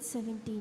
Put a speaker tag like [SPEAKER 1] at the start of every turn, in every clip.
[SPEAKER 1] 817.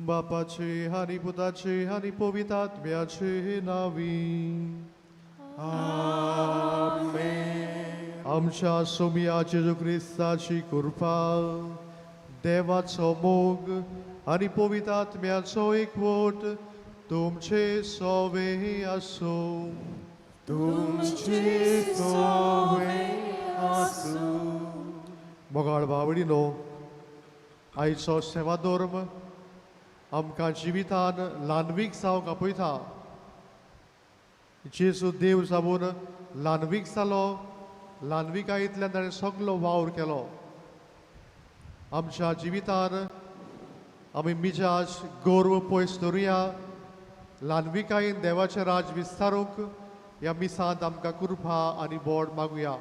[SPEAKER 2] बापाचे आनी पुताचे आनी पवित्र आत्म्याचे नांवी
[SPEAKER 3] आमेन.
[SPEAKER 2] आमच्या सोमया जेजू क्रिस्ताची कृपा, देवाचो मोग आनी पवित्र आत्म्याचो एकवट तुमचे सोवे आसूं.
[SPEAKER 3] तुमचे सोवे आसूं.
[SPEAKER 2] मोगाळ बावडीनो, आयचो सेवा धर्म आमकां जिवितान ल्हानवीक जावंक आपयता. जेजू देव जावन ल्हानवीक जालो, ल्हानविकायेंतल्यान ताणें सगलो वावर केलो. आमच्या जिवितान आमी मिजाज गर्व पयस दवरुया, ल्हानविकायेन देवाचें राज विस्तारूंक ह्या मिसांत आमकां कृपा आनी बोड मागुया.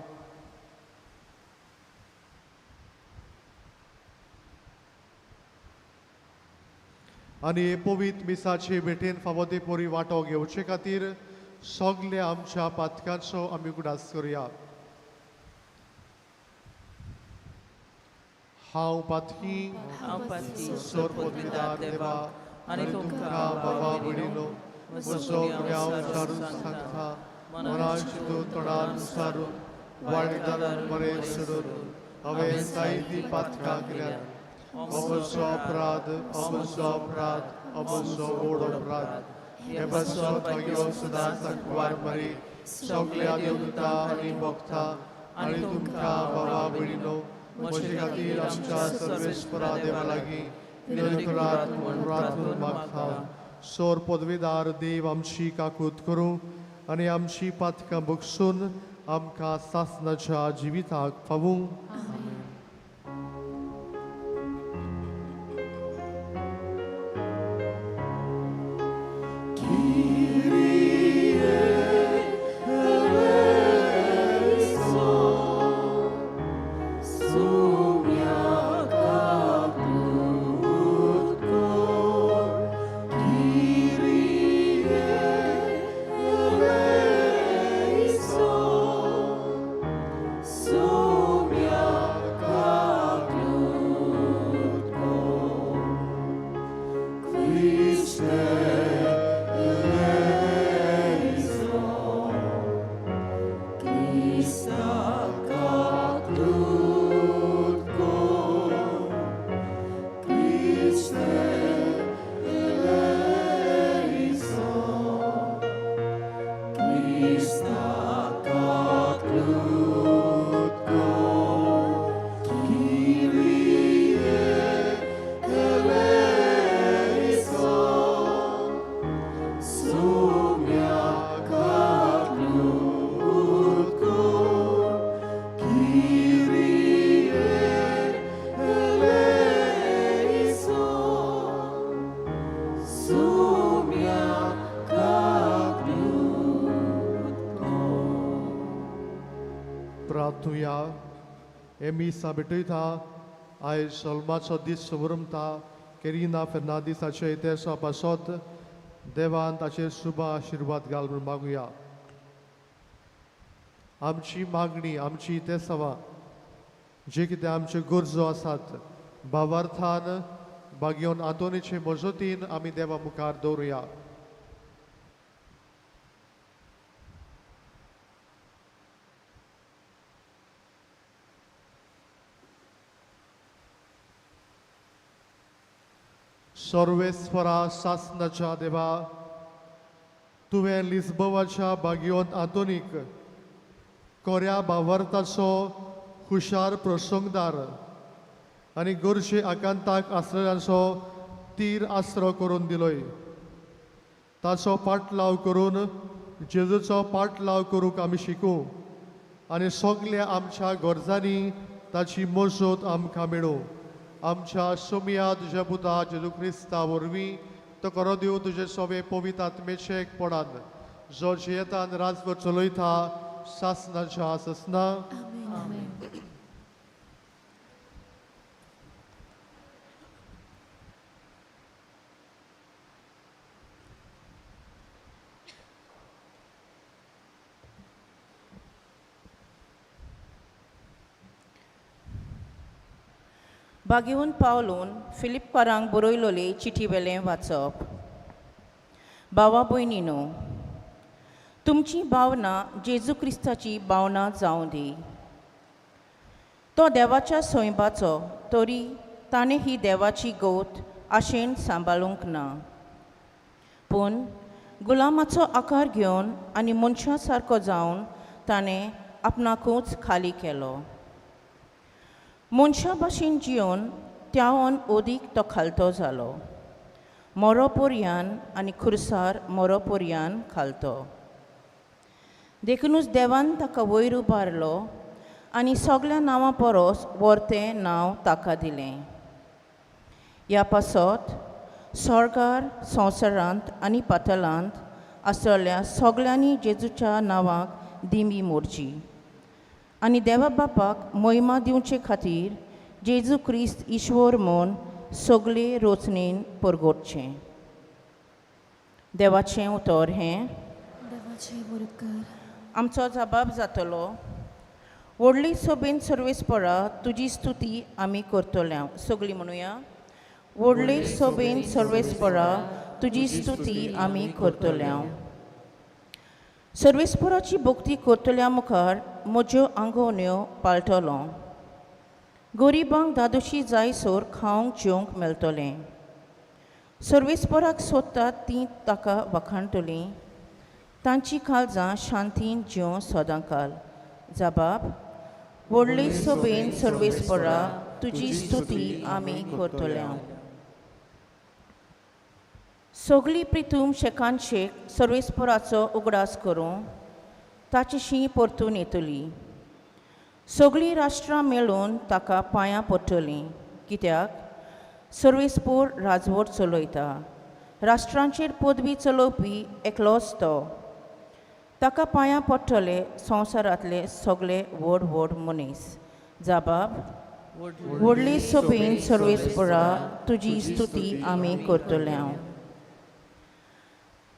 [SPEAKER 2] आनी हे पवित्र मिसाचे भेटेन फावो ते परी वांटो घेवचे खातीर सगळे आमच्या पातकांचो आमी उगडास करुया. हांव पातकी सोर पदवीदार देवा आनी तुमकां बाबा भयणीनो म्हजो गुन्यांव विचारून सांगता, मनान चिंतून तोंडान विचारून वाळदान बरें सोडून हांवें जायतीं पातकां केल्यात. म्हजो अपराध, म्हजो अपराध, म्हजो व्हड अपराध. हे पासत मागीर सदांच कुवार मरी सगल्या देवता आनी भक्ता आनी तुमकां बाबा भयणीनो म्हजे खातीर आमच्या सर्वेस्परा देवा लागीं विनंती करात म्हूण प्रार्थना मागता. सोर पदवीदार देव आमची काकूत करूं आनी आमची पातकां बगसून आमकां सासणाच्या जिविताक फावूं. प्रार्थुया. हे मिसा भेटयता आयज सलमाचो दीस सुवरमता केरिना फेर्नांदीसाचे इतिहासा पासत देवान ताचेर शुभ आशिर्वाद घाल म्हूण मागुया. आमची मागणी, आमची इतिहासां जे कितें आमच्यो गरजो आसात भावार्थान बागयोन आंतोनीचे मजतीन आमी देवा मुखार दवरुया. सर्वेस्वरा सासनाच्या देवा, तुवें लिस्बोवाच्या बागियोन आंतोनीक कोऱ्या बावरताचो हुशार प्रसंगदार आनी गरजे आकांताक आसलेल्यांचो तीर आसरो करून दिलोय. ताचो पाटलाव करून जेजूचो पाटलाव करूंक आमी शिकूं आनी सगल्या आमच्या गरजांनी ताची मजत आमकां मेळूं. आमच्या सोमया तुज्या पुता जेजू क्रिस्ता वरवीं तो करो देव तुजे सोवे पवित्र आत्मेचे एकपणान जो जियेतान राजवट चलयता सासनाच्या ससना.
[SPEAKER 1] बागेवन पावलून फिलिप्पारांक बरयलोले चिठी वेलें वाचप. भावा भयणीनो, तुमची भावना जेजू क्रिस्ताची भावना जावं दी. तो देवाच्या स्वयंबाचो तरी ताणें ही देवाची गोत आशेन सांबाळूंक ना, पूण गुलामाचो आकार घेवन आनी मनशा सारको जावन ताणें आपणाकूच खाली केलो. मनशा भाशेन जियोन त्यावन ओदीक तो खालतो जालो, मोरो पोरयान आनी खुरसार मोरो पोरयान खालतो. देखुनूच देवान ताका वयर उबारलो आनी सगल्या नांवां परस वर्तें नांव ताका दिलें. ह्या पासत सरकार संवसारांत आनी पातळांत आसलेल्या सगल्यांनी जेजूच्या नांवाक दिमी मोडची आनी देवा बापाक मोहिमा दिवचे खातीर जेजू क्रिस्त ईश्वर म्हूण सगळे रोचणेन परगटचें. देवाचें उतर हें. आमचो जबाब जातलो. व्हडली सोबेन सर्वेस्परा तुजी स्तुती आमी करतल्या. सगळीं म्हणुया, व्हडली सोबेन सर्वेस्परा तुजी स्तुती आमी करतल्या. सर्वेस्पराची भक्ती करतल्या मुखार म्हज्यो आंगोवण्यो पाळटलो. गरिबांक दादोशी जायसर खावंक जेवंक मेळटलें. सर्वेस्पराक सोदतात तीं ताका वखाणटलीं. तांची काळजां शांतीन जेवं सदांकाल. जबाब, व्हडली सोबेन सर्वेस्परा तुजी स्तुती आमी करतल्या. सगळी प्रितूम शेकान शेक सर्वेस्पराचो उगडास करूं ताचेशी परतून येतली. सगळीं राष्ट्रां मेळून ताका पांयां पडटलीं, कित्याक सर्वेस्पोर राजवट चलयता. राष्ट्रांचेर पदवी चलोवपी एकलोच तो. ताका पांयां पडटले संवसारांतले सगळे व्हड व्हड मनीस. जबाब, व्हडली सोबेन सर्वेस्परा तुजी स्तुती आमी करतले.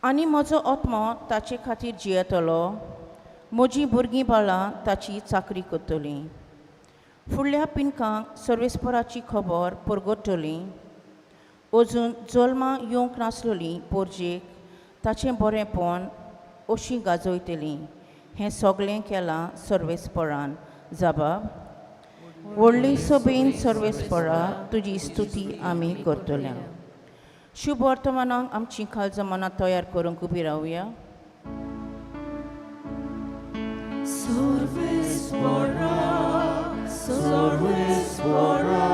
[SPEAKER 1] आनी म्हजो आत्मो ताचे खातीर जियेतलो. म्हजीं भुरगीं बाळां ताची चाकरी करतलीं. फुडल्या पिनकांक सर्वेस्पराची खबर परगटतली. अजून जल्मा येवंक नासलोली पोरजेक ताचें बरेंपण अशीं गाजयतलीं. हें सगळें केलां सर्वेस्परान. जबाब, व्हडली सोबेन सर्वेस्परा तुजी स्तुती आमी करतल्या. शुभ वर्तमानाक आमची काळजां मनां तयार करूंक उबी रावया.
[SPEAKER 3] सर्वेस्परा, सर्वेस्परा,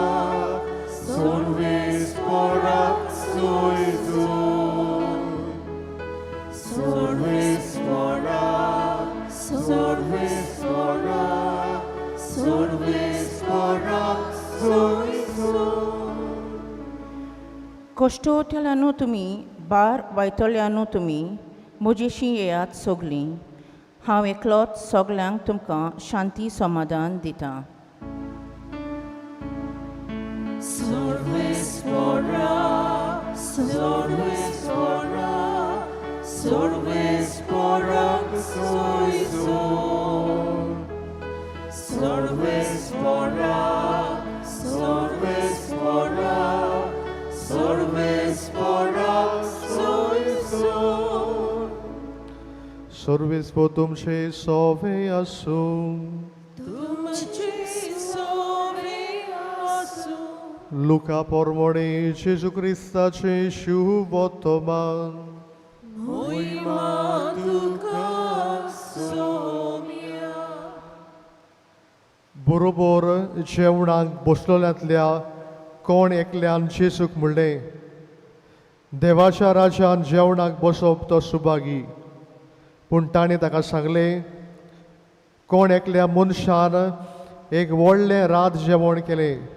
[SPEAKER 3] सर्वेस्परा सोयजोर. सर्वेस्परा, सर्वेस्परा, सर्वेस्परा सोयजोर.
[SPEAKER 1] कश्टोतल्यानू तुमी, बार वायतल्यानू तुमी, म्हजेशी येयात सगळीं. हांव एकलोच सगल्यांक तुमकां शांती समाधान दितां.
[SPEAKER 3] सर्वेस्परा, सर्वेस्परा, सर्वेस्परा सोयजोर. सर्वेस्परा, सर्वेस्परा, सर्वेस्परा सोयजोर.
[SPEAKER 2] सर्वेस्पोर तुमचे सोवे आसूं.
[SPEAKER 3] तुमचे सोवे आसूं.
[SPEAKER 2] लुका पोरमोणे जेजू क्रिस्ताचें शुभवर्तमान.
[SPEAKER 3] मोहिमा तुका सोम्या.
[SPEAKER 2] बरोबर जेवणाक बसलोल्यांतल्या कोण एकल्यान जेजूक म्हणलें, देवाच्या राज्यान जेवणाक बसप तो सुभागी. पूण ताणें ताका सांगलें, कोण एकल्या मनशान एक व्हडलें रात जेवण केलें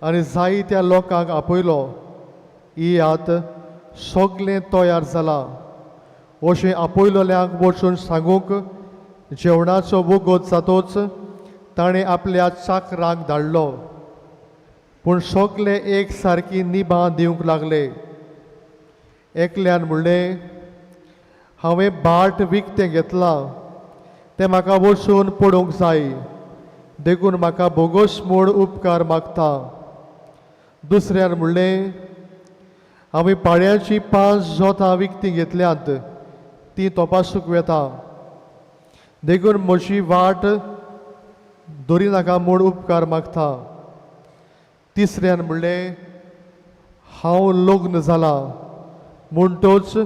[SPEAKER 2] आनी जायत्या लोकांक आपयलो. येयात, सगलें तयार जालां अशें आपयलोल्यांक वचून सांगूंक जेवणाचो वगत जातोच ताणें आपल्या चाकरांक धाडलो. पूण सगले एक सारकी निभां दिवंक लागले. एकल्यान म्हणलें, हांवें भाट विकतें घेतलां, तें म्हाका वचून पडूंक जाय, देखून म्हाका बोगस म्हूण उपकार मागता. दुसऱ्यान म्हणलें, हांवें पाळ्याचीं 5 जोतां विकतीं घेतल्यांत, तीं तपासूंक वेता, देखून म्हजी वाट दवरिनाका म्हूण उपकार मागता. तिसऱ्यान म्हणलें, हांव लग्न जालां म्हणटोच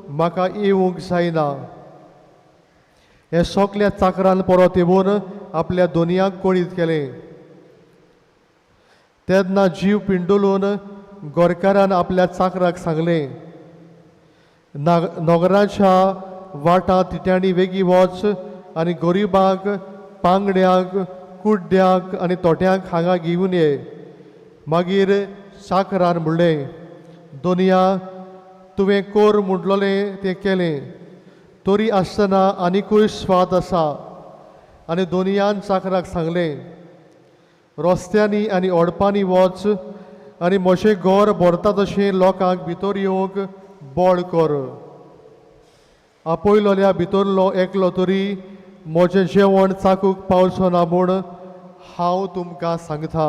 [SPEAKER 2] म्हाका येवंक जायना. हे सगल्या चाकरान परत येवन आपल्या दोनयांक कळीत केलें. तेन्ना जीव पिंडोलून गोरकारान आपल्या चाकराक सांगलें, नगराच्या वाटां तिट्यांनी वेगीं वच आनी गरिबांक, पांगड्यांक, कुड्ड्यांक आनी तोट्यांक हांगा घेवन ये. मागीर चाकरान म्हणलें, दोनया तुवें कोर म्हटलोलें तें केलें, तरी आसतना आनिकूय स्वाद आसा. आनी दोनयान चाकराक सांगलें, रस्त्यांनी आनी ओडपांनी वच आनी म्हजें घर भरता तशें लोकांक भितर येवंक बळ कर. आपयलोल्या भितरलो एकलो तरी म्हजें जेवण चाकूंक पावचो ना म्हूण हांव तुमकां सांगता.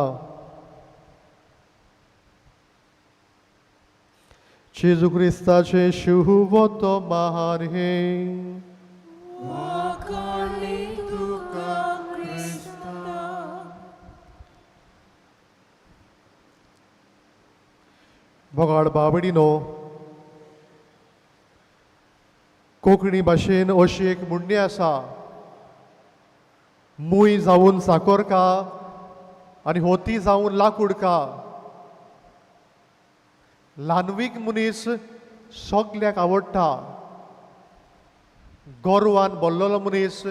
[SPEAKER 2] जेजू क्रिस्ताचें शुभवर्तमान हें.
[SPEAKER 3] वाखाणली तुका क्रिस्ता.
[SPEAKER 2] बोगाड बाबडीनो, कोंकणी भाशेन अशी एक म्हणणी आसा, मूय जावन साकोर का आनी होती जावन लाकूड का. ल्हानवीक मनीस सगल्याक आवडटा, गोरवान भरलेलो मनीस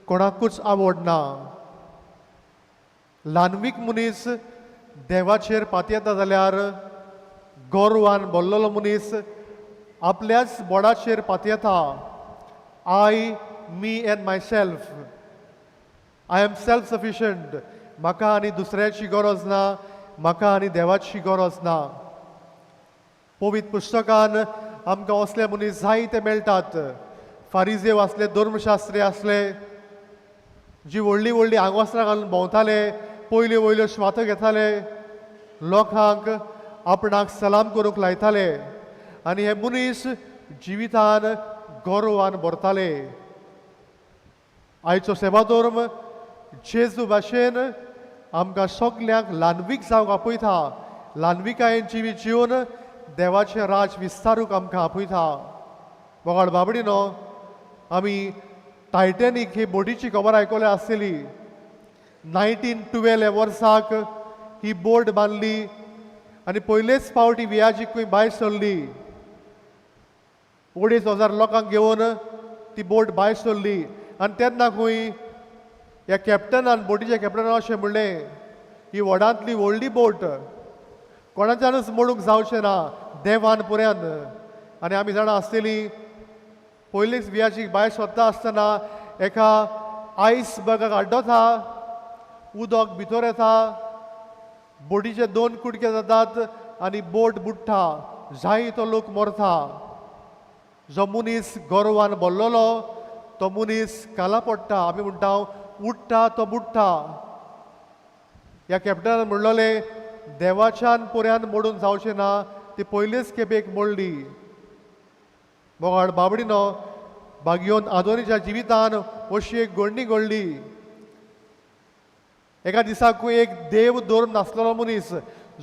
[SPEAKER 2] कोणाकूच आवडना. ल्हानवीक मनीस देवाचेर पातयेता जाल्यार गोरवान भरलेलो मनीस आपल्याच बोडाचेर पातयेता. I, me and myself, I am self sufficient. म्हाका आनी दुसऱ्याची गरज ना, म्हाका आनी देवाची गरज ना. पवित्र पुस्तकान आमकां असले मनीस जायते मेळटात. फारिजेव आसले, धर्मशास्त्री आसले, जी व्हडली व्हडली आंगवस्त्रां घालून भोंवताले, पयल्यो वयल्यो श्वातो घेताले, लोकांक आपणाक सलाम करूंक लायताले आनी हे मनीस जिवितान गोरवान भरताले. आयचो सेवाधर्म जेजू भाशेन आमकां सगल्यांक ल्हानवीक जावंक आपयता. ल्हानविकायेन जिवीत जिवन देवाचें राज विस्तारूंक आमकां आपयता. बोगाड बाबडी न्हू, आमी टायटॅनीक ही बोटीची खबर आयकल्या आसतली. 1912 ह्या वर्साक ही बोट बांदली आनी पयलेच फावटी वियाजीक खंय भायर सरली. 2500 लोकांक घेवन ती बोट भायर सरली आनी तेन्ना खंय ह्या कॅप्टनान, बोटीच्या कॅप्टनान अशें म्हणलें, ही व्हडांतली व्हडली बोट, कोणाच्यानूच मोडूंक जावचें ना, देवान पुऱ्यान. आनी आमी जाणां आसतलीं, पयलींच वियाजीक भायर सरता आसतना एका आयस बर्गाक आड्डता, उदक भितर येता, बोटीचे 2 कुडके जातात आनी बोट बुडटा, जाय तो लोक मरता. जो मनीस गोरवान भरलेलो तो मनीस काला पडटा. आमी म्हणटा उडटा तो बुडटा. ह्या कॅप्टनान म्हणलोलें देवाच्यान पुऱ्यान मोडून जावचें ना, ती पयलीच खेपेक मोडली. मोगाळ बाबडीनो, बागयोन आदोनीच्या जिवितान अशी एक घडणी घडली. एका दिसाकूय एक देव धर्म नासलेलो मनीस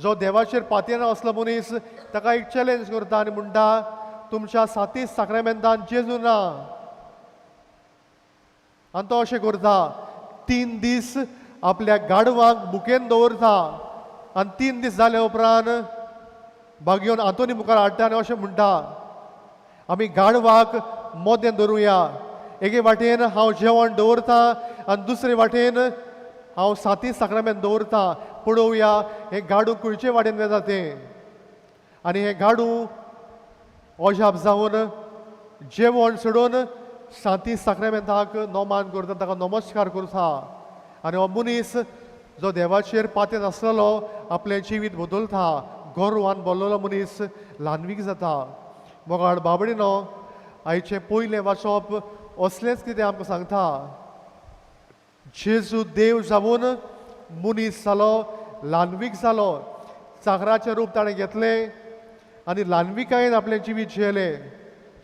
[SPEAKER 2] जो देवाचेर पातयेना असलो मनीस ताका एक चॅलेंज करता आनी म्हणटा तुमच्या सातीस साक्रामेंतान जेजू ना. आनी तो अशें करता, 3 दीस आपल्या गाडवाक बुकेन दवरता आनी 3 दीस जाल्या उपरांत बागयोन आंतोनी मुखार हाडटा आनी अशें म्हणटा आमी गाडवाक मोदें दवरुया, एके वाटेन हांव जेवण दवरता आनी दुसरे वाटेन हांव साती साक्रामेंत दवरता, पळोवया हें गाडू खंयचे वाटेन वेता तें. आनी हें गाडू अजाप जावन जेवण सोडून साती साक्रामेंताक नोमान करता, ताका नमस्कार करता. आनी हो मनीस जो देवाचेर पातेन आसलेलो आपलें जिवीत बदलता, गोरवान बोल्लोलो मनीस ल्हानवीक जाता. मोगाळ बाबडीनो, आयचें पयलें वाचप असलेंच कितें आमकां सांगता. जेजू देव जावन मनीस जालो, ल्हानवीक जालो, चाकराचें रूप ताणें घेतलें आनी ल्हानविकायेन आपलें जिवीत जियेलें.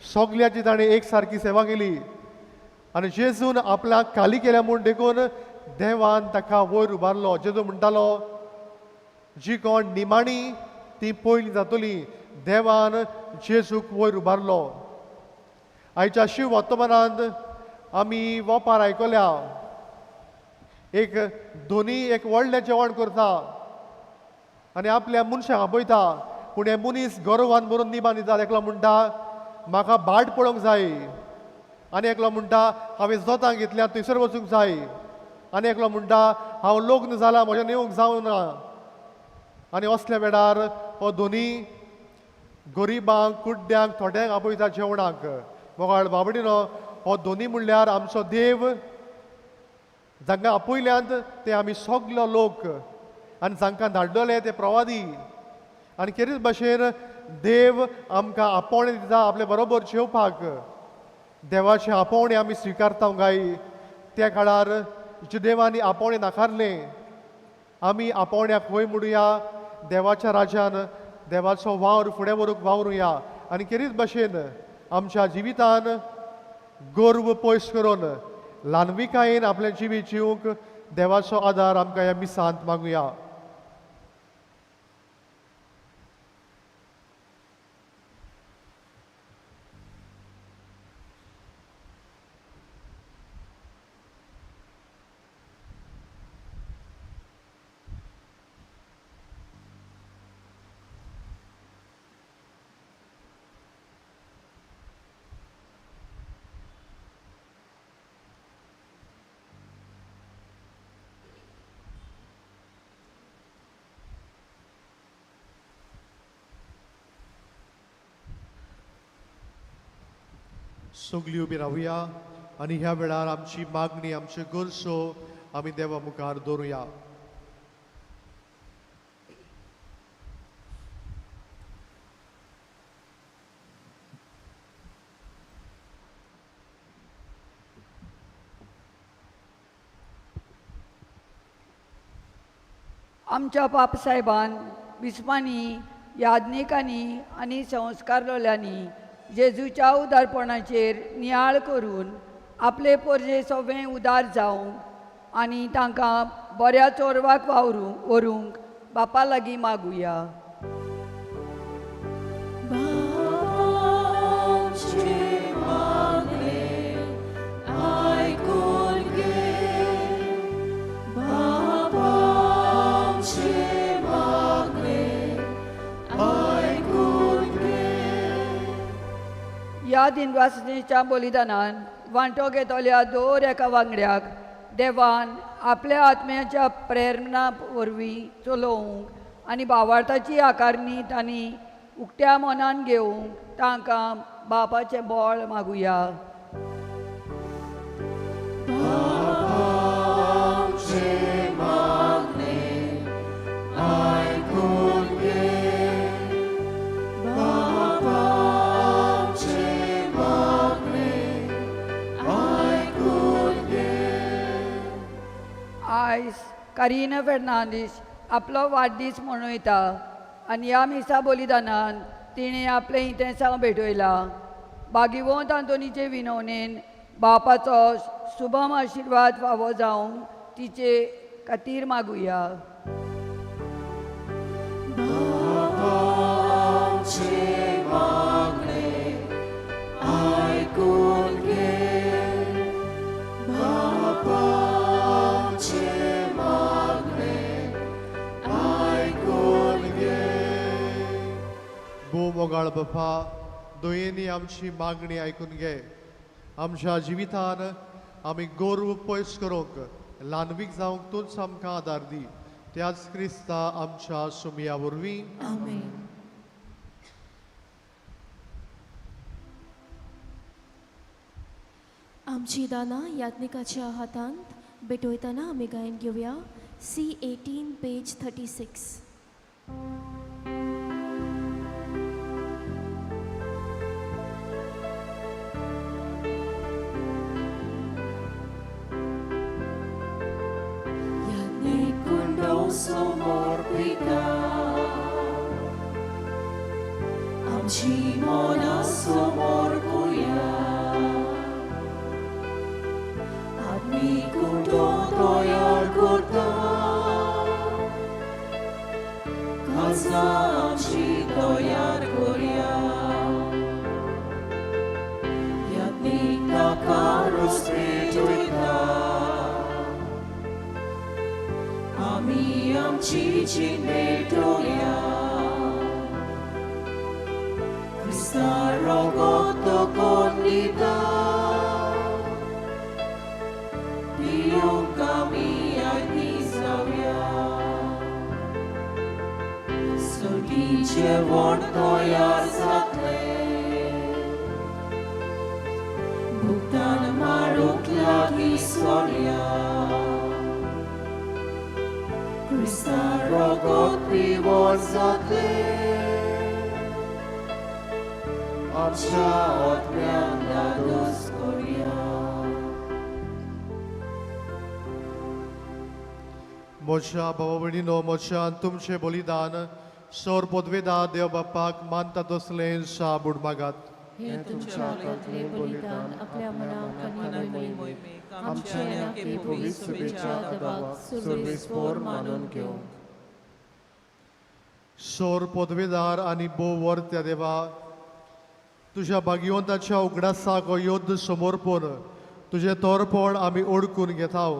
[SPEAKER 2] सगल्याची ताणें एक सारकी सेवा केली आनी जेजून आपल्याक खाली केल्या म्हूण देखून देवान ताका वयर उबारलो. जेजू म्हणटालो जी कोण निमाणी ती पयली जातली. देवान जेजूक वयर उबारलो. आयच्या शिव वर्तमानांत आमी वोपार आयकल्या, एक धोनी एक व्हडलें जेवण करता आनी आपल्या मनशाक आपयता, पूण हे मनीस गर्वान भरून निबान दितात. एकलो म्हणटा म्हाका बाट पळोवंक जाय, आनी एकलो म्हणटा हांवें जोतां घेतल्या थंयसर वचूंक जाय, आनी एकलो म्हणटा हांव लग्न जाला म्हज्यान येवंक जावना. आनी असल्या वेळार हो दोनी गरिबांक कुड्ड्यांक थोड्यांक आपयता जेवणाक. मोगाळ बाबडीनो, हो दोनी म्हणल्यार आमचो देव, जांकां आपयल्यात ते आमी सगलो लोक आनी जांकां धाडलेले ते प्रवादी. आनी खेरीत भाशेन देव आमकां आपोवणें दिता आपले बरोबर जेवपाक. देवाचें आपोवणें आमी स्विकारता काय? त्या काळार जुदेवांनी आपोवणें नाकारलें. आमी आपोवण्याक वय म्हणुया, देवाच्या राज्यान देवाचो वावर फुडें व्हरूंक वावरुया. आनी खेरीत भाशेन आमच्या जिवितान गर्व पयस करून ल्हानविकायेन आपलें जिवीत जिवंक देवाचो आदार आमकां ह्या मिसांत मागुया. सगळीं उबी रावया आनी ह्या वेळार आमची मागणी, आमच्यो गरजो आमी देवा मुखार दवरुया.
[SPEAKER 4] आमच्या बापसाहेबान, बिस्पांनी, याज्ञिकांनी आनी संस्कारलोल्यांनी जेजूच्या उदारपणाचेर नियाळ करून आपले पोरजे सोबें उदार जावंक आनी तांकां बऱ्या चोरवाक वावरूंक व्हरूंक बापा लागीं मागुया. ह्या दिनवासनेच्या बलिदानान वांटो घेतल्या दर एका वांगड्याक देवान आपल्या आत्म्याच्या प्रेरणा वरवीं चलोवंक आनी भावार्थाची आकारणी तांणी उक्त्या मनान घेवंक तांकां बापाचें बळ मागुया. आयज कारिना फेर्नांदीस आपलो वाडदीस मनयता आनी ह्या मिसा बलिदानान तिणें आपलें इंतेसांव भेटयलां. बागिवंत आंतोनीचे विनवणेन बापाचो शुभम आशिर्वाद फावो जावंक तिचे खातीर मागुया.
[SPEAKER 2] भोव मोगाळ बापा, दयेनी आमची मागणी आयकून घे. आमच्या जिवितान आमी गोर्व पयस करूंक ल्हानवीक जावंक तूंच आमकां आदार दी. त्याच क्रिस्ता आमच्या सुमया वरवीं.
[SPEAKER 3] आमेन. आमची दानां याज्ञिकाच्या हातांत भेटयतना आमी गायन घेवया C18 page 36. समर्पिता आमची मनां समर्पुया, आत्मीक कुंडो तयार करता, खासा आमची तयार करया, याज्ञीक ताका रोस पेटयता, आमी आमची जीण भेटोया, क्रिस्ता रगत कोण दिता, पिवंक आमी आयती जावया, सर्गी जेवण तयार जातलें, भुगतान मारूंक लागीं सोडया, क्रिस्ता रगत पिवन जातलें, आमच्या आत्म्यांक धादोस करया.
[SPEAKER 2] म्हज्या भावा भयणीनो, म्हज्यान तुमचें बलिदान सौर पदवेदार देव बापाक मानता तसलें साबूड मागात.
[SPEAKER 3] हे तुमच्या हातांतलें बलिदान आपल्या मनाक आनी मोहिमेक आमच्या आनी पवित्र सभेच्या दबाक सुरवेस्पोर मानून घेवंक.
[SPEAKER 2] सौर पदवेदार आनी भोव वर्त्या देवा, तुज्या भाग्यवंताच्या उगडासाक हो योद्ध समर्पण तुजें तोरपण आमी ओडकून घेताव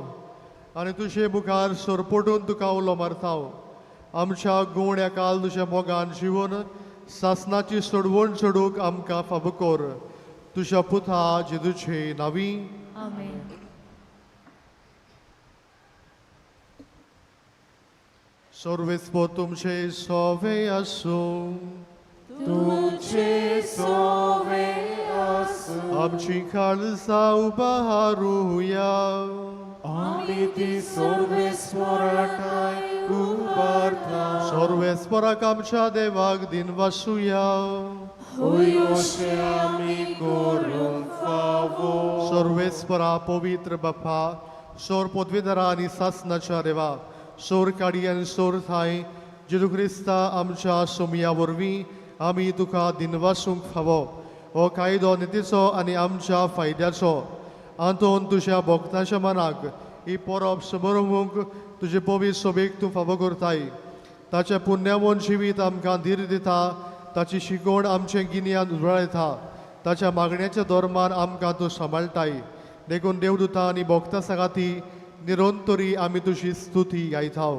[SPEAKER 2] आनी तुजे मुखार सरपटून तुका उलो मारताव. आमच्या गुण्या काल तुज्या मोगान जिवन सासनाची सोडवण सोडूंक आमकां फावो कर. तुज्या पुता जेजूचे नांवी.
[SPEAKER 3] आमेन.
[SPEAKER 2] सर्वेस्पोर तुमचे सोवे आसूं.
[SPEAKER 3] तुमचे सोवे आसूं.
[SPEAKER 2] आमची काळजां उबारुया.
[SPEAKER 3] आमी ती सर्वेस्पोराठांय उबारता.
[SPEAKER 2] सर्वेस्पोराक आमच्या देवाक दिनवासुया.
[SPEAKER 3] होय अशें आमी करूंक फावो.
[SPEAKER 2] सर्वेस्परा पवित्र बापा, सोर पदवीधरा आनी सासनाच्या देवा, सोर काडी आनी सोर थांय जेजू क्रिस्ता आमच्या सोमया वरवीं आमी तुका दिनवासूंक फावो. हो कायदो नितीचो आनी आमच्या फायद्याचो. आंतोन तुज्या भक्तांच्या मनाक ही परब समरोवंक तुजे पवित्र सोबेक तूं फावो करताय. ताचें पुण्यावन जिवीत आमकां धीर दिता, ताची शिकवण आमचें गिन्यान उजळायता, ताच्या मागण्याच्या धर्मान आमकां तूं सांबाळटाय. देखून देवदूता आनी भक्ता सांगाती निरंतरी आमी तुजी स्तुती गायता.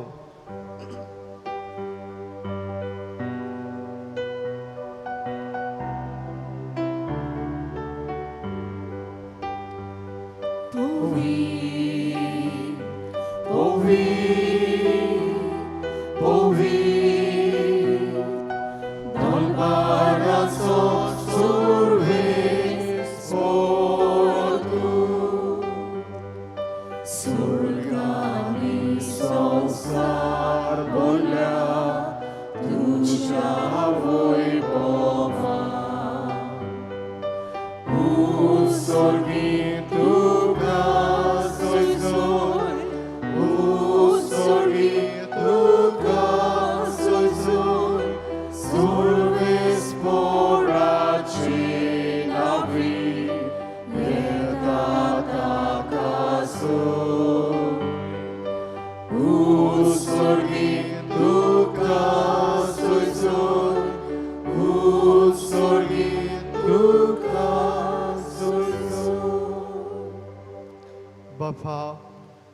[SPEAKER 2] बापा,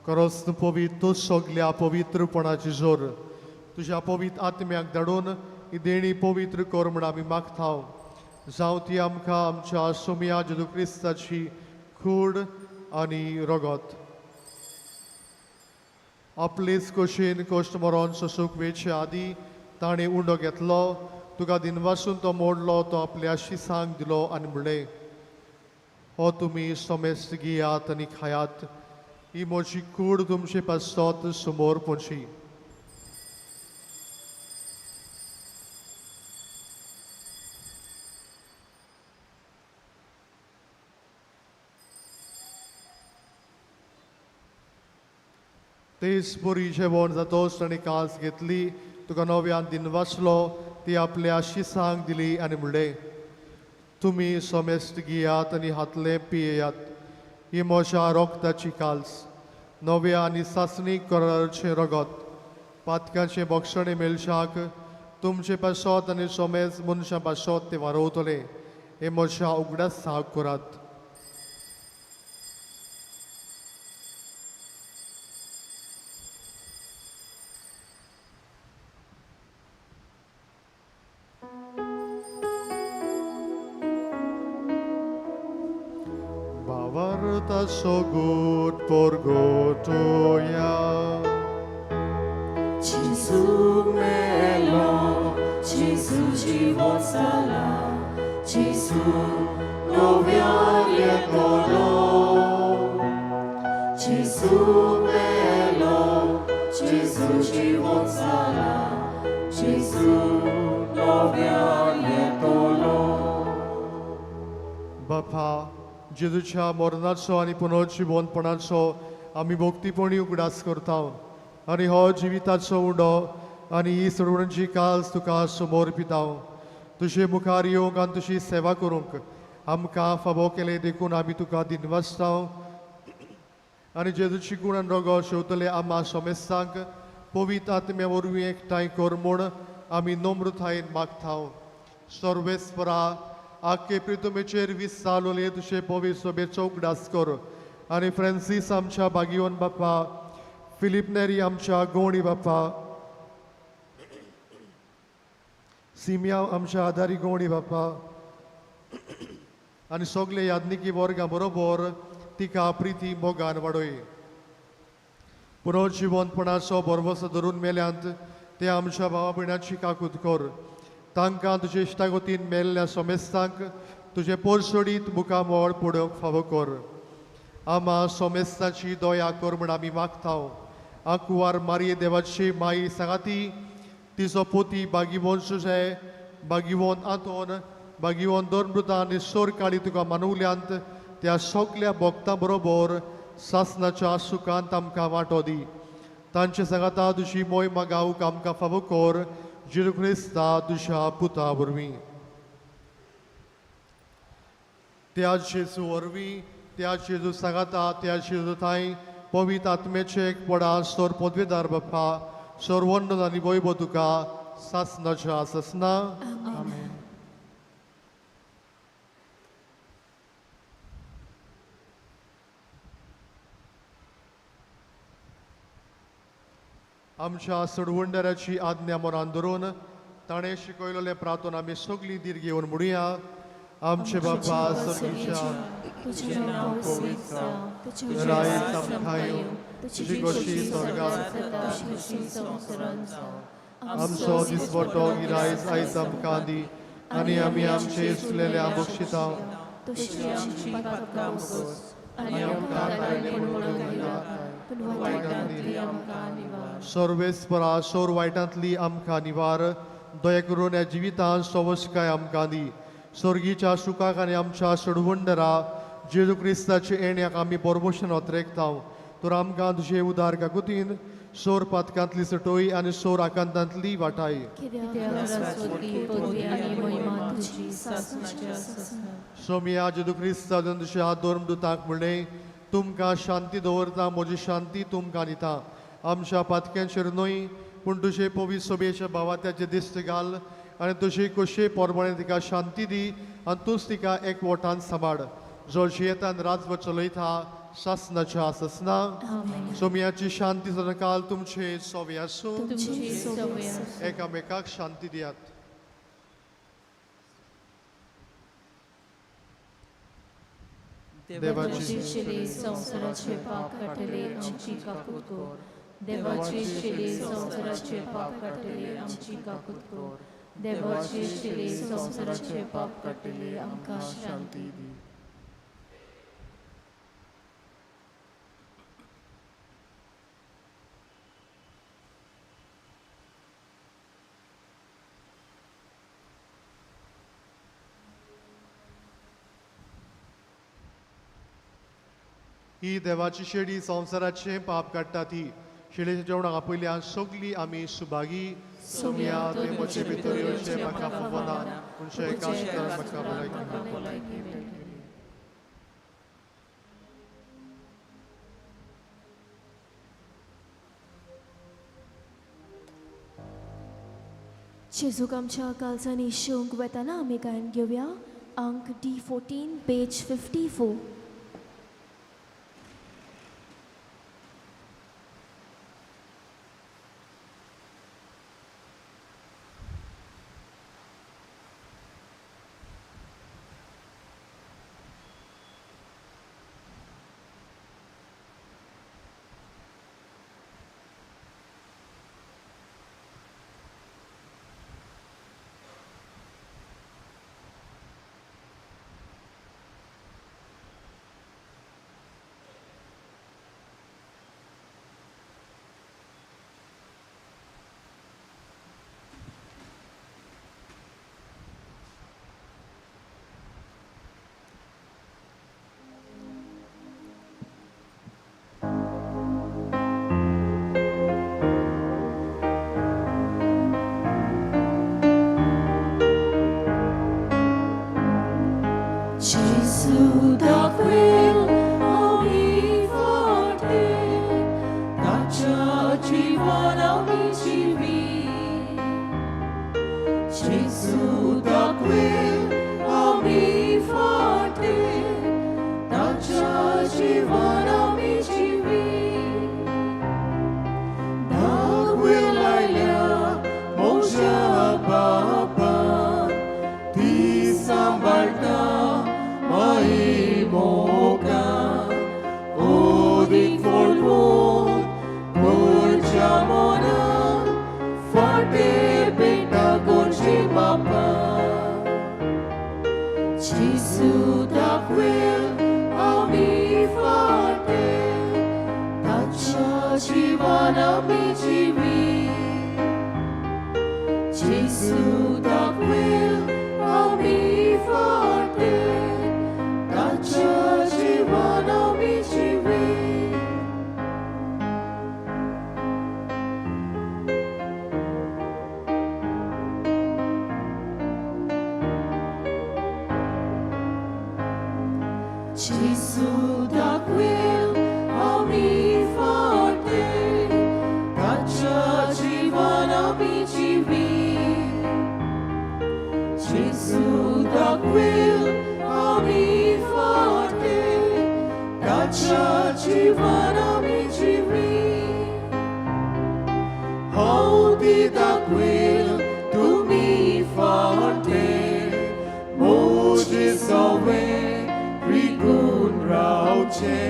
[SPEAKER 2] खरोच तूं पवित्र, तूं सगल्या पवित्रपणाची जोर तुज्या पवित्र आत्म्याक धाडून ही देणी पवित्र कर म्हूण आमी मागता. जावं ती आमकां आमच्या सोमया जेजू क्रिस्ताची कूड आनी रगत. आपलेच कशेन कश्ट मरोन सोसूंक वेचे आदी ताणें उंडो घेतलो, तुका दिनवासून तो मोडलो, तो आपल्या शिसांक दिलो आनी म्हणलें, हो तुमी समेस्त घेयात आनी खायात, ही म्हजी कूड तुमचे पासत समोर पोची. तेच बरी जेवण जातोच ताणें कास घेतली, तुका नव्यान दिनवासलो, ती आपल्या शिसांक दिली आनी म्हणलें, तुमी समेस्त घेयात आनी हातलें पियेयात, ही म्हज्या रोगताची काल्स, नव्या आनी सासणी कराराचें रगत, पातकाचें बक्षणें मेळशाक तुमचे पासत आनी सोमेज मनशां पासत तें वारोवतलें, हें म्हज्या उगडास साक करात. Sogut porgotoya
[SPEAKER 3] Gesù melo, Gesù život sala, Gesù noviarietolo. Gesù melo, Gesù život sala, Gesù noviarietolo.
[SPEAKER 2] बापा, जेजूच्या मरणाचो आनी पुनर्जिवनपणाचो आमी भक्तीपणी उगडास करता आनी हो जिविताचो उंडो आनी ही सोडवणची काल्स तुका समोर पिता. तुजे मुखार येवंक आनी तुजी सेवा करूंक आमकां फावो केलें देखून आमी तुका दिनवासता. आनी जेजूची गूण आनी रोगो शेवतले आमा सोमेस्तांक पवित्र आत्म्या वरवीं एकठांय कर म्हूण आमी नम्रतायेन मागता. सर्वेस्परा, आख्खे प्रितुमेचेर वीस चालवले तुजे पवित्र सोबेचो उगडास कर आनी फ्रांसीस आमच्या बागिवन बाप्पा, फिलीप नेरी आमच्या गोवणी बाप्पा, सिमिया आमच्या आदारी गोवणी बाप्पा आनी सगळे यादनिकी वर्गां बरोबर तिका प्रिती मोगान वाडय. पुनर्जिवनपणाचो भरवसो धरून मेल्यांत ते आमच्या भावा भयणाची काकूत कर. तांकां तुजे इश्टागतीन मेल्ल्या सोमेस्तांक तुजें पोरसोडीत मुखामळ पडोवंक फावो कर. आमा सोमेस्ताची दया कर म्हूण आमी मागता. आंकुवार मारये देवाची माई सांगाती तिचो पोती बागिवोन सुजे, बागिवोन आंतोन, बागिवोन दोनमृता आनी सोर काळी तुका मानवल्यांत त्या सगल्या भक्तां बरोबर सासनाच्या सुखांत आमकां वांटो दी. तांचे सांगाता तुजी मोय मागावूंक आमकां फावो कर, जेजू क्रिस्ता तुज्या पुता वरवीं. त्या जेजू वरवीं, त्या जेजू सांगाता, त्या जेजू थांय पवित्र आत्म्याचे एक पडा सोर पदवेदार बाप्पा, सोर वंदन आनी वैभव तुका सासनाच्या सासना. आमच्या सोडवणदाराची आज्ञा मनान धरून ताणें शिकयलेलें प्रार्थना आमी सगळीं धीर घेवन म्हणुया. आमचे बापा सर्गीच्या,
[SPEAKER 3] तुझें नांव पवित्र जावं, तुजें
[SPEAKER 2] राज
[SPEAKER 3] राज्य
[SPEAKER 2] आमकां येवं, तुजी खोशी स्वर्गांत
[SPEAKER 3] जाता तशी संवसारांत जावं.
[SPEAKER 2] आमचो दिसवटो गिरायस आयज आमकां दी आनी आमी आमचे चुकलेल्या बक्षिता
[SPEAKER 3] तशी आमची पातकां बोगस आनी आमकां ताळेपण घालिनाका, पूण वायटांतली आमकां निवार.
[SPEAKER 2] सर्वेस्परा, सोर वायटांतली आमकां निवार. दया करून ह्या जिवितांत सवसकाय आमकां दी. स्वर्गीच्या सुखाक आनी आमच्या सोडवणदारा जेजू क्रिस्ताचे येण्याक आमी बरबोशन अत्रेकता. तर आमकां तुजे उदार काकुतीन सोर पातकांतली सटोय आनी सोर आकांतांतली वाटाय.
[SPEAKER 3] कित्याक राजवटी, पदवी आनी महिमा तुजी सासणाच्या सासणाक.
[SPEAKER 2] सोमिया जेजू क्रिस्ता तुज्या धर्मदूतांक म्हणलें, तुमकां शांती दवरता, म्हजी शांती तुमकां दिता. आमच्या पातक्यांचेर न्हय पूण तुजे पवित्र सोबेच्या भावात्याचे दिश्ट घाल आनी तुजे कशे पोरमाणे तिका शांती दी आनी तूंच तिका एकवटान सांबाळ, जो जियेतान राजवट चलयता सासनाच्या सासना. सोमियाची शांती सदांकाल तुमचे सोवे आसूं.
[SPEAKER 3] तुमची सोबे आसूं.
[SPEAKER 2] एकामेकाक शांती दियात. देवाची
[SPEAKER 3] शिली संवसाराचे पाप काडटली आमची काकूत कर. देवाची शिली संवसाराचे पाप काडटली आमची काकूत कर. देवाची शिली संवसाराचे पाप काडटली आमकां शांती
[SPEAKER 2] दी. ही देवाची शेडी संवसाराचें पाप काडटा ती शेळेच्या जेवणाक आपयल्या सगली आमी सुभागी. सोम्या तुवें म्हजे भितर येवचें म्हाका फावना, पूण एका म्हाका भलायकी मेळटली.
[SPEAKER 5] जेजूक आमच्या काळजांनी शिवंक वेताना आमी गायन घेवया अंक D14 page 54.
[SPEAKER 3] Gesù da quel ogni forte, taccia जीवन mi vi. Gesù da quel ogni forte, taccia जीवन mi vi. Da quell'aia moscia papa, ti sambalta moka odik fortun korchamona forte beta korchi papa. Gesù da quel ami forte, taccia jivan ami jivi. Gesù da quel ami forte, taccia जीवन आमी जिवी. Gesù da quel आमी forte, taccia जीवन आमी जिवी. Gesù da quel आमी forte, taccia जीवन आमी जिवी. Hauti da quel tu mi forte, moji sove rigun rauche,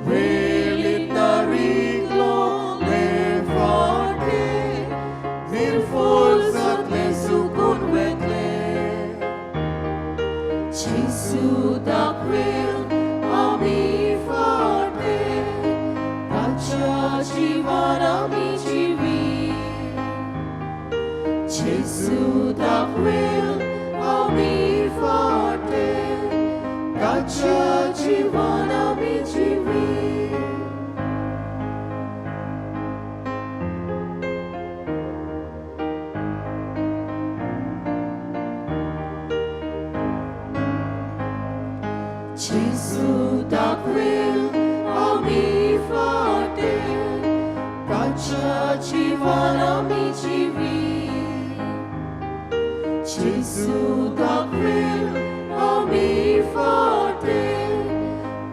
[SPEAKER 3] velita riglo le forte, nirfol satle sukun vetle. Gesù da quel ami forte, taccia जीवन आमी जिवी. Gesù da quel ami forte, taccia जीवन आमी जिवी. Gesù da quel ami forte, taccia जीवन आमी जिवी. Gesù da quel ami forte,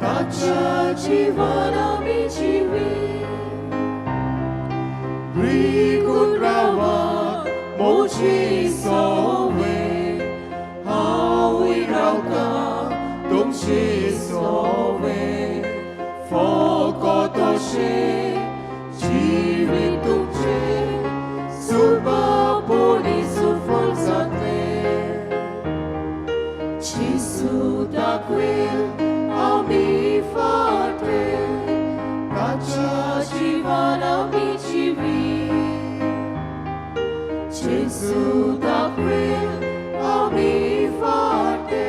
[SPEAKER 3] taccia जीवन आमी जिवी. Rigun rawa moji sowe, hawi rauka dongshi sowe. जेजू दाखयल आमी फाटे ताच्या जिवान आमी जिवी जेजू दाखयल आमी फाटे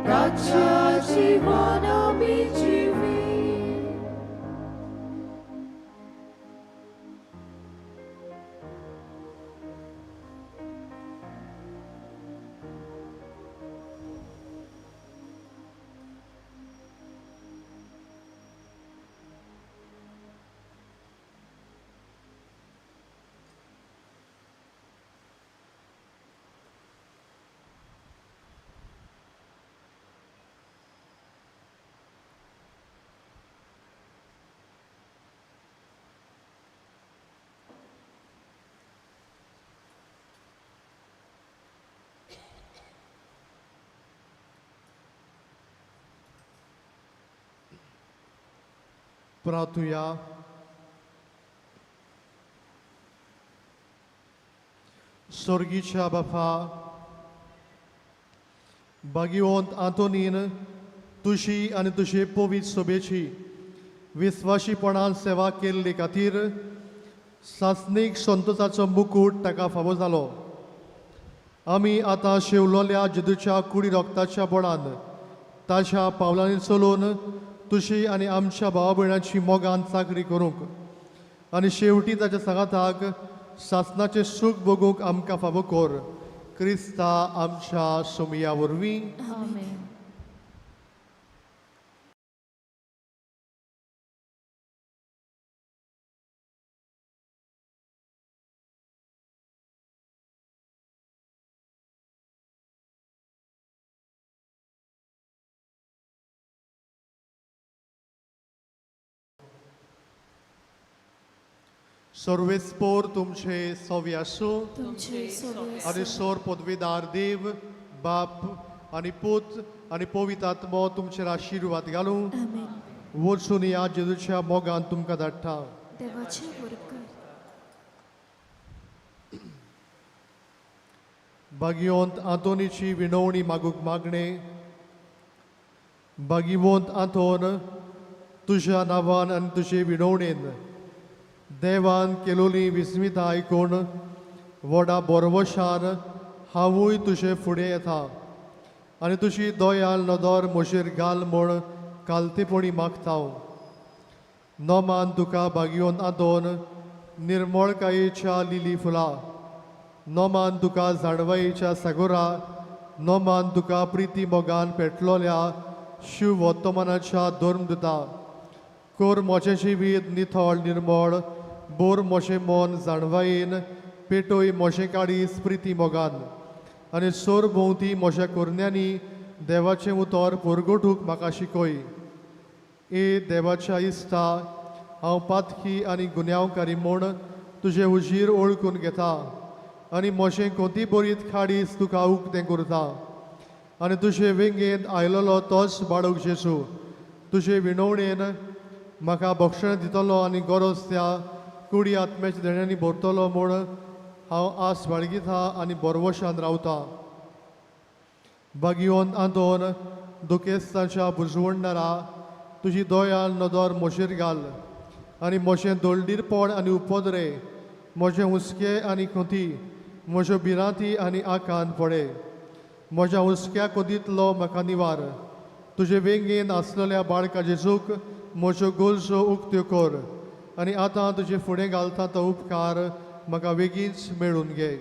[SPEAKER 3] ताच्या जिवान आमी जिवी.
[SPEAKER 2] प्रार्थुया. स्वर्गीच्या बापा, भाग्यवंत आंतोनीन तुजी आनी तुजे पवित्र सोबेची विस्वाशीपणान सेवा केल्ले खातीर सासणीक संतोषाचो मुकूट ताका फावो जालो. आमी आतां शेवलोल्या जेजूच्या कुडी रोगताच्या बळान ताच्या पावलांनी चलून तुजी आनी आमच्या भावा भयणाची मोगान चाकरी करूंक आनी शेवटी ताच्या सांगाताक सासनाचें सूख भोगूंक आमकां फावो कर. क्रिस्ता आमच्या सोमया वरवीं.
[SPEAKER 3] आमेन.
[SPEAKER 2] सर्वेस्पोर तुमचे सवे आसूं.
[SPEAKER 5] तुमचे सवे
[SPEAKER 2] आनी सोर पदवीदार देव बाप आनी पूत आनी पवित्र आत्मो तुमचेर आशिर्वाद घालूं.
[SPEAKER 5] आमेन.
[SPEAKER 2] वचून ह्या जेजूच्या मोगान तुमकां धाडटा.
[SPEAKER 5] देवाचे उपकार.
[SPEAKER 2] भाग्यवंत आंतोनीची विनवणी मागूंक मागणें. भाग्यवंत आंतोन, तुज्या नांवान आनी तुजे विनवणेन देवान केलोली विस्मिता आयकून व्हडा बोरवशान हांवूय तुजे फुडें येता आनी तुजी दयाल नदर म्हजेर घाल म्हूण कालतेपणी मागता. नोमान तुका भाग्यवंत आंतोन निर्मळकायेच्या लिली फुलां, नोमान तुका जाणवायेच्या सागोरा, नोमान तुका प्रिती मोगान पेटलोल्या शिव वर्तमानाच्या धर्म दिता. कोर म्हजें जिवीत निथळ निर्मळ, बोर म्हजें मन जाणवायेन, पेटोय म्हजें काळीज प्रिती मोगान आनी सोर भोंवती म्हज्या कोरण्यांनी देवाचें उतर परगटूंक म्हाका शिकय. ए देवाच्या इश्टा, हांव पातकी आनी गुन्यांवकारी म्हूण तुजें उजीर ओळखून घेता आनी म्हजें कोती बरीत खाडीस तुका उक्तें करता आनी तुजे वेंगेंत आयलोलो तोच बाळक जेजू तुजे विनवणेन म्हाका बक्षण दितलो आनी गरज त्या कुडी आत्म्याच्या देण्यांनी भरतलो म्हूण हांव आस बाळगिता आनी बरवशान रावता. भाग्यवंत आंतोन, दुखेस्ताच्या बुजवणदारा, तुजी दयाल नदर म्हजेर घाल आनी म्हजें दोळडीरपण आनी उपद्रे, म्हजें हुस्के आनी खोती, म्हज्यो भिरांती आनी आकांत पडे. म्हज्या हुस्क्या कोदींतलो म्हाका निवार. तुजे वेंगेन आसलेल्या बाळका जेजूक म्हज्यो गरजो उक्त्यो कर आनी आतां तुजे फुडें घालता तो उपकार म्हाका बेगीनच मेळून घे.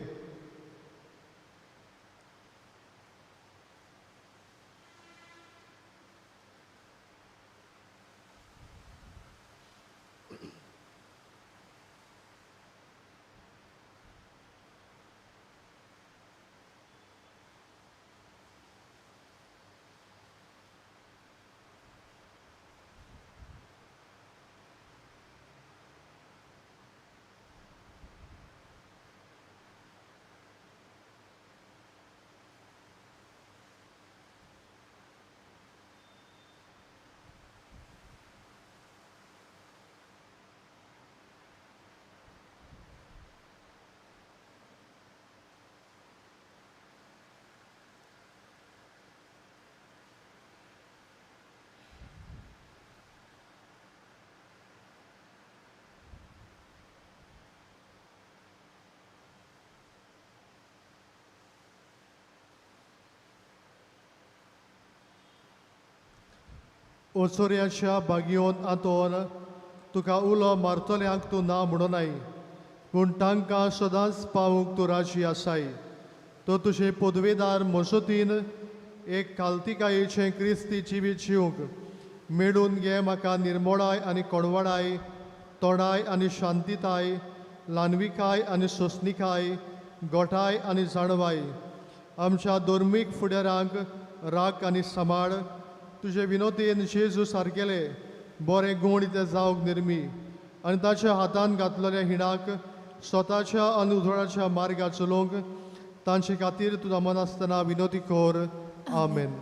[SPEAKER 2] ओसोऱ्याच्या बागयोन आंतोन तुका उलो मारतल्यांक तूं ना म्हणूनाय पूण तांकां सदांच पावूंक तूं राजी आसाय. तो तुजे पदवेदार मसतीन एक कालतिकायेचें क्रिस्ती जिवीत जिवंक मेळून घे म्हाका निर्मोळाय आनी कोणवाडाय, तोणाय आनी शांतिताय, ल्हानविकाय आनी सोंसणिकाय, गोठाय आनी जाणवाय. आमच्या धर्मीक फुडारांक राख आनी सांबाळ. तुजे विनोदीन जेजू सारकेले बरे गूण ते जावंक निर्मी आनी ताच्या हातान घातलेल्या हिणाक स्वताच्या आनी उजवाडाच्या मार्गार चलोवंक तांचे खातीर तुजा मनासतना विनोदी कर. आमेन.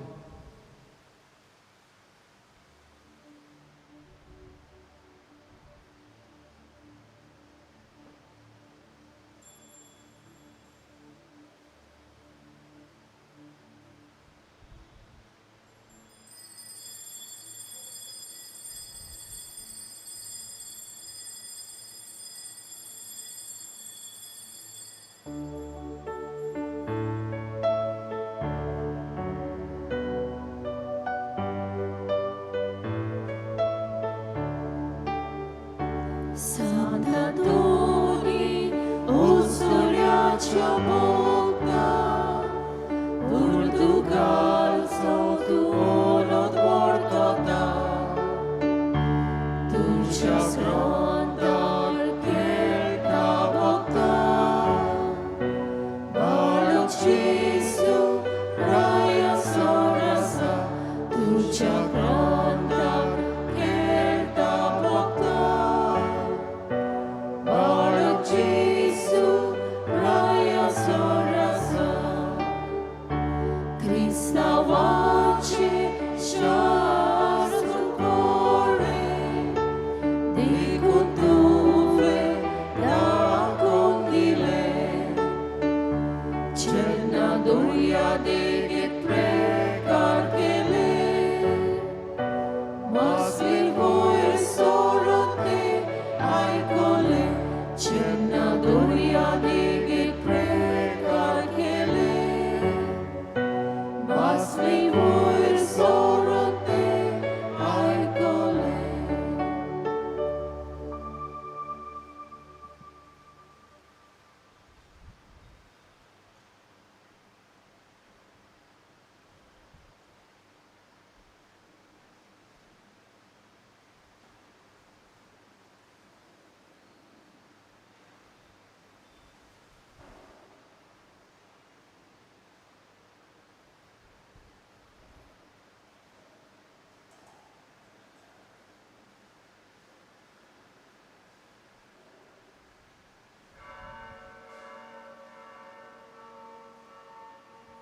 [SPEAKER 3] Sant'Antoni, Osoriacio Bogda, Portugal, Sotuolo Dvortota, Turcia Grandar, Kelta Bogda, Balok Jesu, Raya Sorasa, Turcia Grandar, Kelta Bogda, Balak Jesu, Raya Sorasa, Kristavace Shastru Kore, Dikutuve Dakondile, Cernaduria de